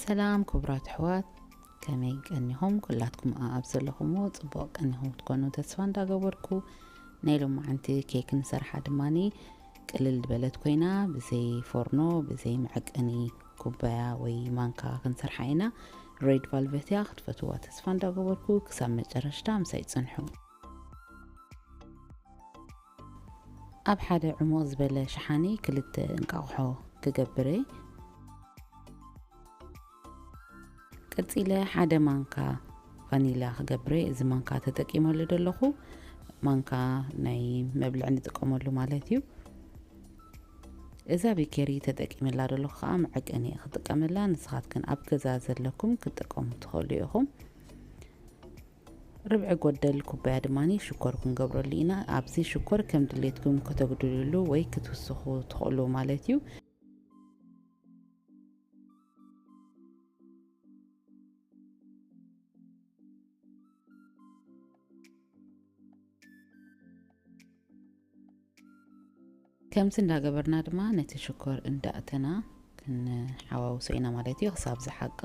ሰላም ክቡራት ኣሕዋት፣ ከመይ ቀኒኹም? ኩላትኩም ኣብ ዘለኹምዎ ጽቡቕ ቀኒኹም ክትኮኑ ተስፋ እንዳገበርኩ፣ ናይ ሎማዓንቲ ኬክ ንሰርሓ ድማኒ ቅልል ዝበለት ኮይና፣ ብዘይ ፎርኖ፣ ብዘይ መዐቀኒ ኩባያ ወይ ማንካ ክንሰርሓ ኢና። ሬድ ቫልቨት እያ፣ ክትፈትዋ ተስፋ እንዳገበርኩ ክሳብ መጨረሽታ ምሳይ ጽንሑ። ኣብ ሓደ ዕሙቕ ዝበለ ሸሓኒ ክልተ እንቃቑሖ ክገብር እየ። ቀጺለ ሓደ ማንካ ቫኒላ ክገብር እየ። እዚ ማንካ ተጠቂመሉ ዘለኹ ማንካ ናይ መብልዒ ንጥቀመሉ ማለት እዩ። እዛ ቤከሪ ተጠቂመላ ዘለኹ ከዓ መዐቀኒ እየ ክጥቀመላ። ንስኻትክን ኣብ ገዛ ዘለኩም ክትጥቀሙ ትኽእሉ ኢኹም። ርብዒ ጎደል ኩባያ ድማኒ ሽኮር ክንገብረሉ ኢና። ኣብዚ ሽኮር ከም ድሌትኩም ከተጉድልሉ ወይ ክትውስኹ ትኽእሉ ማለት እዩ። ከምዚ እንዳገበርና ድማ ነቲ ሽኮር እንዳእተና ክንሓዋውሶ ኢና ማለት እዩ፣ ክሳብ ዝሓቅቕ።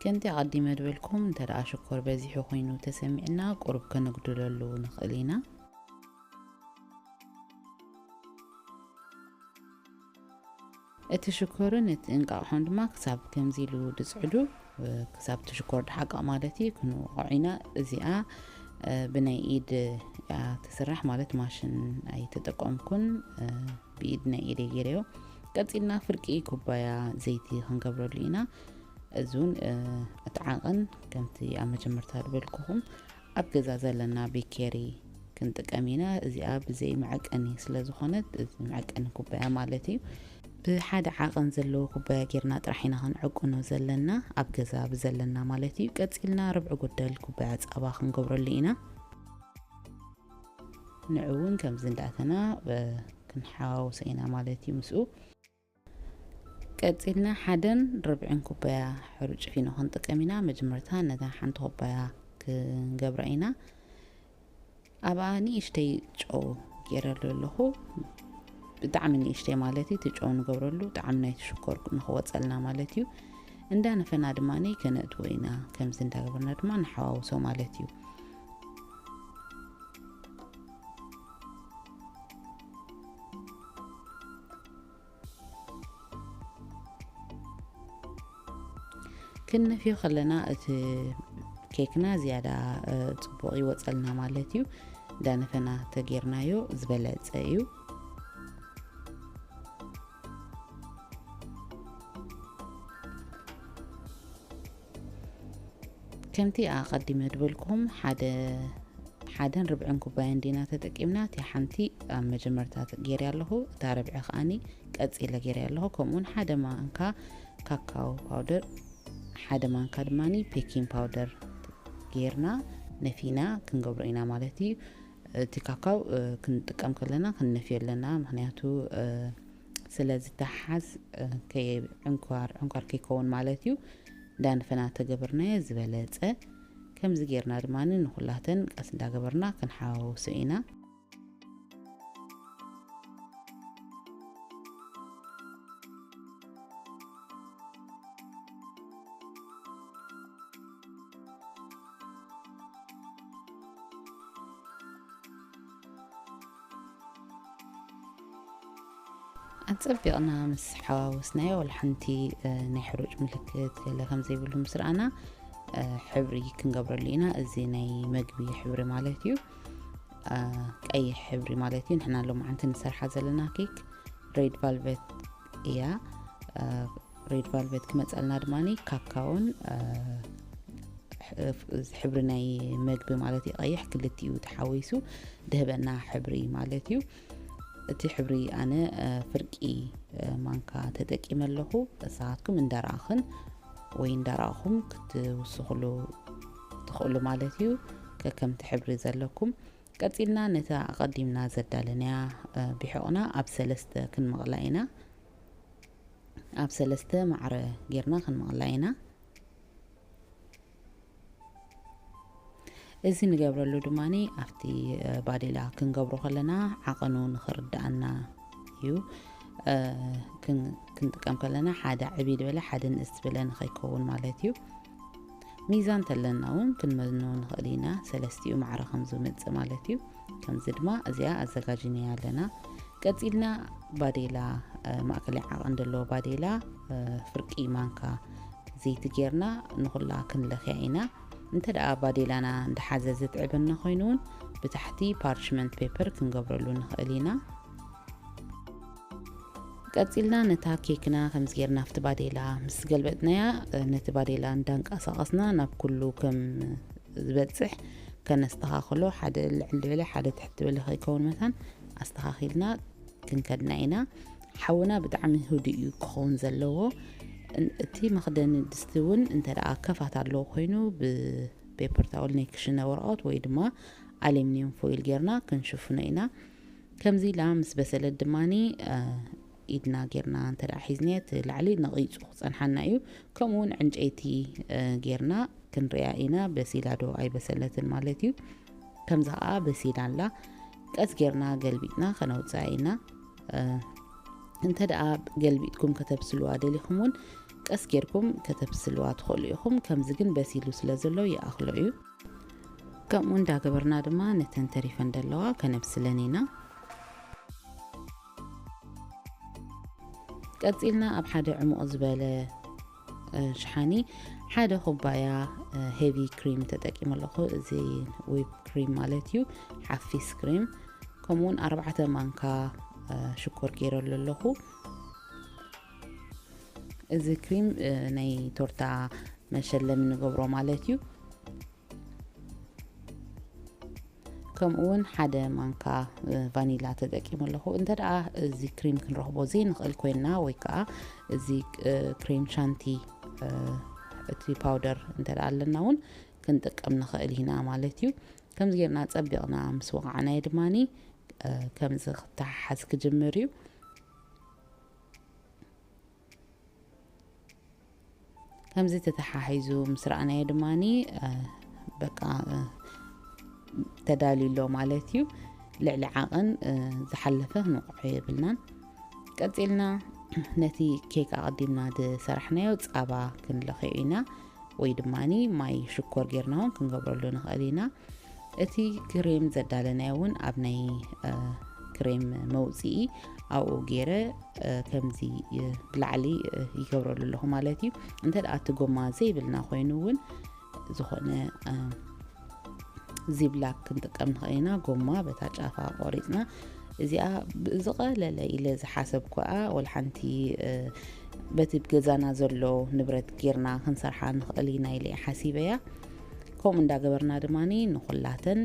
ከምቲ ኣቐዲመ ዝበልኩም፣ እንተ ደኣ ሽኮር በዚሑ ኮይኑ ተሰሚዕና፣ ቁሩብ ከነጉድለሉ ንኽእል ኢና። እቲ ሽኮርን እቲ እንቃቑሖን ድማ ክሳብ ከምዚ ኢሉ ድጽዕዱ፣ እ፣ ክሳብ እቲ ሽኮር ድሓቃ ማለት እዩ፣ ክንወቕዖ ኢና። እዚኣ፣ እ፣ ብናይ ኢድ እያ ትስራሕ ማለት ማሽን ኣይተጠቀምኩን፣ እ፣ ብኢድ ናይ ኢደይ ገይረዮ። ቀጺልና ፍርቂ ኩባያ ዘይቲ ክንገብረሉ ኢና። እዚ እውን፣ እ፣ እቲ ዓቐን ከምቲ ኣብ መጀመርታ ዝበልኩኹም ኣብ ገዛ ዘለና ቤኬሪ ክንጥቀም ኢና። እዚኣ ብዘይ መዐቀኒ ስለ ዝኾነት፣ እዚ መዐቀኒ ኩባያ ማለት እዩ። ብሓደ ዓቐን ዘለዎ ኩባያ ጌርና ጥራሕ ኢና ክንዕቅኖ ዘለና፣ ኣብ ገዛ ብዘለና ማለት እዩ። ቀጺልና ርብዒ ጉደል ኩባያ ጸባ ክንገብረሉ ኢና። ንዑ እውን ከምዚ እንዳእተና፣ እ፣ ክንሓዋውሶ ኢና ማለት እዩ ምስኡ። ቀጺልና ሓደን ርብዕን ኩባያ ሕሩጭ ፊኖ ክንጥቀም ኢና። መጀመርታ ነታ ሓንቲ ኩባያ ክንገብራ ኢና። ኣብኣ ንእሽተይ ጨው ገይረሉ ኣለኹ። ብጣዕሚ ንእሽተይ ማለት እዩ። እቲ ጨው ንገብረሉ ጣዕሚ ናይቲ ሽኮር ንኽወጸልና ማለት እዩ። እንዳነፈና ድማ ከነእትዎ ኢና። ከምዚ እንዳገበርና ድማ ንሓዋውሶ ማለት እዩ። ክንነፍዮ ከለና እቲ ኬክና ዝያዳ፣ እ፣ ጽቡቕ ይወጸልና ማለት እዩ። እንዳነፈና ተጌርናዮ ዝበለጸ እዩ። ከምቲ ኣቐዲመ ዝበልኩኹም ሓደ፣ ሓደን ርብዕን ኩባያ እንዲና ተጠቂምና። እቲ ሓንቲ ኣብ መጀመርታ ገይረ ኣለኹ፣ እታ ርብዒ ከዓኒ ቀጺለ ገይረ ኣለኹ። ከምኡውን ሓደ ማንካ ካካው ፓውደር፣ ሓደ ማንካ ድማ ቤኪንግ ፓውደር ጌርና ነፊና ክንገብሮ ኢና ማለት እዩ። እቲ ካካው፣ እ፣ ክንጥቀም ከለና ክንነፍዮ ኣለና፣ ምኽንያቱ፣ እ፣ ስለ ዝተሓዝ፣ እ፣ ከይ-፣ ዕንኳር፣ ዕንኳር ከይከውን ማለት እዩ። እንዳንፈና ተገበርናዮ ዝበለጸ። ከምዚ ጌርና ድማ ንኹላተን ቀስ እንዳገበርና ክንሓዋውሶ ኢና። ኣጸቢቕና ምስ ሓዋወስናዮ፣ ወላ ሓንቲ፣ እ፣ ናይ ሕሩጭ ምልክት ገለ ከም ዘይብሉ ምስ ረኣና፣ እ፣ ሕብሪ ክንገብረሉ ኢና። እዚ ናይ መግቢ ሕብሪ ማለት እዩ። እ፣ ቀይሕ ሕብሪ ማለት እዩ። ንሕና ሎማዓንቲ ንሰርሓ ዘለና ኬክ ሬድ ቫልቨት እያ። እ፣ ሬድ ቫልቨት ክመጸልና ድማ ካካውን፣ እ፣ ሕ-፣ እዚ ሕብሪ ናይ መግቢ ማለት እዩ፣ ቀይሕ ክልቲኡ ተሓዊሱ ድህበና ሕብሪ ማለት እዩ። እቲ ሕብሪ ኣነ፣ እ፣ ፍርቂ፣ እ፣ ማንካ ተጠቂመ ኣለኹ። ንስኻትኩም እንዳረኣኽን ወይ እንዳረኣኹም ክትውስኹሉ ትኽእሉ ማለት እዩ፣ ከከምቲ ሕብሪ ዘለኩም። ቀጺልና ነታ ኣቐዲምና ዘዳለናያ፣ እ፣ ብሕቑና ኣብ ሰለስተ ክንመቕላ ኢና። ኣብ ሰለስተ ማዕረ ጌርና ክንመቕላ ኢና። እዚ ንገብረሉ ድማኒ ኣብቲ፣ እ፣ ባዴላ ክንገብሮ ከለና ዓቐኑ ንኽርድኣና እዩ። ክንጥቀም ከለና ሓደ ዕብይ ዝበለ ሓደ ንእስ ዝበለ ንኸይከውን ማለት እዩ። ሚዛን ተለና እውን ክንመዝኖ ንኽእል ኢና፣ ሰለስቲኡ ማዕረ ከም ዝመጽእ ማለት እዩ። ከምዚ ድማ እዚኣ ኣዘጋጅናያ ኣለና። ቀጺልና ባዴላ፣ ማእከላይ ዓቐን ዘለዎ ባዴላ ፍርቂ ማንካ ዘይቲ ጌርና ንኹላ ክንለኽያ ኢና። እንተ ደኣ ባዴላና እንደሓዘ ዘትዕበና ኮይኑ እውን ብታሕቲ ፓርችመንት ፔፐር ክንገብረሉ ንኽእል ኢና። ቀጺልና ነታ ኬክና ከምዚ ጌርና ኣብቲ ባዴላ ምስ ገልበጥናያ፣ ነቲ ባዴላ እንዳንቀሳቐስና ናብ ኩሉ ከም ዝበጽሕ ከነስተኻኽሎ፣ ሓደ ልዕል ዝበለ ሓደ ትሕት ዝበለ ከይከውን መታን ኣስተኻኺልና ክንከድና ኢና። ሓውና ብጣዕሚ ህዱእ እዩ ክኸውን ዘለዎ። እቲ መኽደኒ ድስቲ እውን እንተ ደኣ ከፋት ኣለዎ ኮይኑ ብፔፐር ታወል ናይ ክሽነ ወረቐት ወይ ድማ ኣሉሚንየም ፎይል ጌርና ክንሽፍኖ ኢና። ከምዚ ኢላ ምስ በሰለት ድማኒ ኢድና ጌርና እንተ ደኣ ሒዝናዮ እቲ ላዕሊ ነቒጹ ክጸንሓና እዩ። ከምኡ እውን ዕንጨይቲ ጌርና ክንሪኣ ኢና በሲላ ዶ ኣይበሰለትን ማለት እዩ። ከምዚ ኸዓ በሲላ ኣላ። ቀስ ጌርና ገልቢጥና ከነውፅኣ ኢና። እንተ ደኣ ገልቢጥኩም ከተብስልዋ ደሊኹም እውን ቀስ ጌርኩም ከተብስልዋ ትኽእሉ ኢኹም። ከምዚ ግን በሲሉ ስለ ዘሎ ይኣኽሎ እዩ። ከምኡ እንዳገበርና ድማ ነተን ተሪፈን ዘለዋ ከነብስለን ኢና። ቀጺልና ኣብ ሓደ ዕሙቕ ዝበለ ሸሓኒ ሓደ ኩባያ ሄቪ ክሪም ተጠቂመ ኣለኹ። እዚ ዊፕ ክሪም ማለት እዩ፣ ሓፊስ ክሪም። ከምኡውን ኣርባዕተ ማንካ ሽኮር ገይረሉ ኣለኹ። እዚ ክሪም ናይ ቶርታ መሸለሚ ንገብሮ ማለት እዩ። ከምኡ እውን ሓደ ማንካ ቫኒላ ተጠቂመ ኣለኹ። እንተ ደኣ እዚ ክሪም ክንረኽቦ ዘይንኽእል ኮይንና ወይ ከዓ እዚ ክሬም ሻንቲ እቲ ፓውደር እንተ ደኣ ኣለና እውን ክንጥቀም ንኽእል ኢና ማለት እዩ። ከምዚ ጌርና ጸቢቕና ምስ ወቕዓናዮ ድማኒ ከምዚ ክተሓሓዝ ክጅምር እዩ። ከምዚ ተተሓሒዙ ምስ ረኣናዮ ድማኒ በቃ ተዳልዩ ኣሎ ማለት እዩ። ልዕሊ ዓቐን ዝሓለፈ ክንወቕዖ የብልናን። ቀጺልና ነቲ ኬክ ኣቐዲምና ዝሰራሕናዮ ጻባ ክንለኽዮ ኢና፣ ወይ ድማኒ ማይ ሽኮር ጌርና እውን ክንገብረሉ ንኽእል ኢና። እቲ ክሬም ዘዳለናዮ እውን ኣብ ናይ ክሬም መውፅኢ ኣብኡ ገይረ ከምዚ ብላዕሊ ይገብረሉ ኣለኹ ማለት እዩ። እንተ ደኣ እቲ ጎማ ዘይብልና ኮይኑ እውን ዝኾነ ዚብላክ ክንጥቀም ንኽእል ኢና። ጎማ በታ ጫፋ ቆሪፅና እዚኣ ዝቐለለ ኢለ ዝሓሰብኩኣ ወላ ሓንቲ በቲ ገዛና ዘሎ ንብረት ጌርና ክንሰርሓ ንኽእል ኢና ኢለ እየ ሓሲበያ። ከምኡ እንዳገበርና ድማ ንኹላተን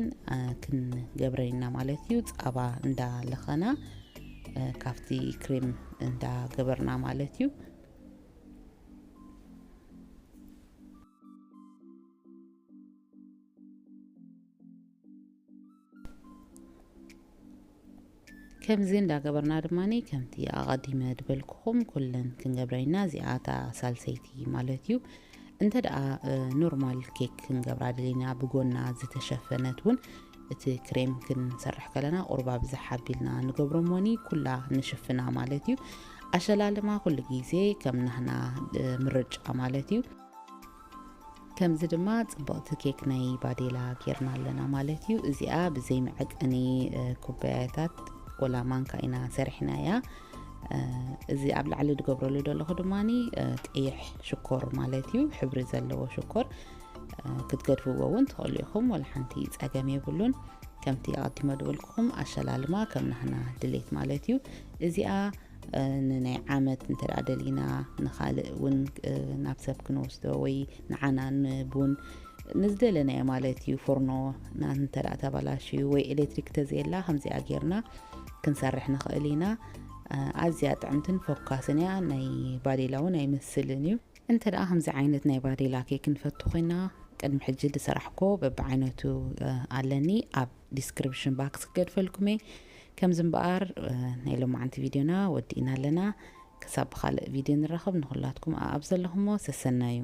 ክንገብረን ኢና ማለት እዩ። ፃባ እንዳለኸና ካብቲ ክሬም እንዳገበርና ማለት እዩ። ከምዚ እንዳገበርና ድማ ከምቲ ኣቐዲመ ዝበልኩኹም ኩለን ክንገብረን ኢና። እዚኣ እታ ሳልሰይቲ ማለት እዩ። እንተ ደኣ ኖርማል ኬክ ክንገብራ ደሊና ብጎና ዝተሸፈነት እውን እቲ ክሬም ክንሰርሕ ከለና ቁሩብ ኣብዝሕ ኣቢልና ንገብሮ እሞኒ ኩላ ንሽፍና ማለት እዩ። ኣሸላልማ ኩሉ ግዜ ከም ናህና ምርጫ ማለት እዩ። ከምዚ ድማ ጽብቕቲ ኬክ ናይ ባዴላ ጌርና ኣለና ማለት እዩ። እዚኣ ብዘይ መዐቀኒ ኩባያታት ወላ ማንካ ኢና ሰሪሕናያ። እዚ ኣብ ላዕሊ ዝገብረሉ ዘለኹ ድማ ቀይሕ ሽኮር ማለት እዩ፣ ሕብሪ ዘለዎ ሽኮር። ክትገድፍዎ እውን ትኽእሉ ኢኹም፣ ወላ ሓንቲ ጸገም የብሉን። ከምቲ ኣቐዲመ ዝበልኩኹም ኣሸላልማ ከም ናህና ድሌት ማለት እዩ። እዚኣ ንናይ ዓመት እንተ ደኣ ደሊና ንኻልእ እውን ናብ ሰብ ክንወስዶ ወይ ንዓና ንቡን ንዝደለናዮ ማለት እዩ። ፎርኖና እንተ ደኣ ተበላሽዩ ወይ ኤሌክትሪክ ተዘየላ ከምዚኣ ጌርና ክንሰርሕ ንኽእል ኢና። ኣዝያ ጥዕምትን ፈኳስን እያ። ናይ ባዴላ እውን ኣይመስልን እዩ። እንተ ደኣ ከምዚ ዓይነት ናይ ባዴላ ኬክ ንፈቱ ኮይና ቅድሚ ሕጂ ዝሰራሕኮ በብዓይነቱ ኣለኒ ኣብ ዲስክሪፕሽን ባክስ ክገድፈልኩም እየ። ከምዚ እምበኣር ናይ ሎማዓንቲ ቪድዮና ወዲእና ኣለና። ክሳብ ብኻልእ ቪድዮ ንራኸብ ንኹላትኩም ኣብ ዘለኹሞ ሰሰናዩ።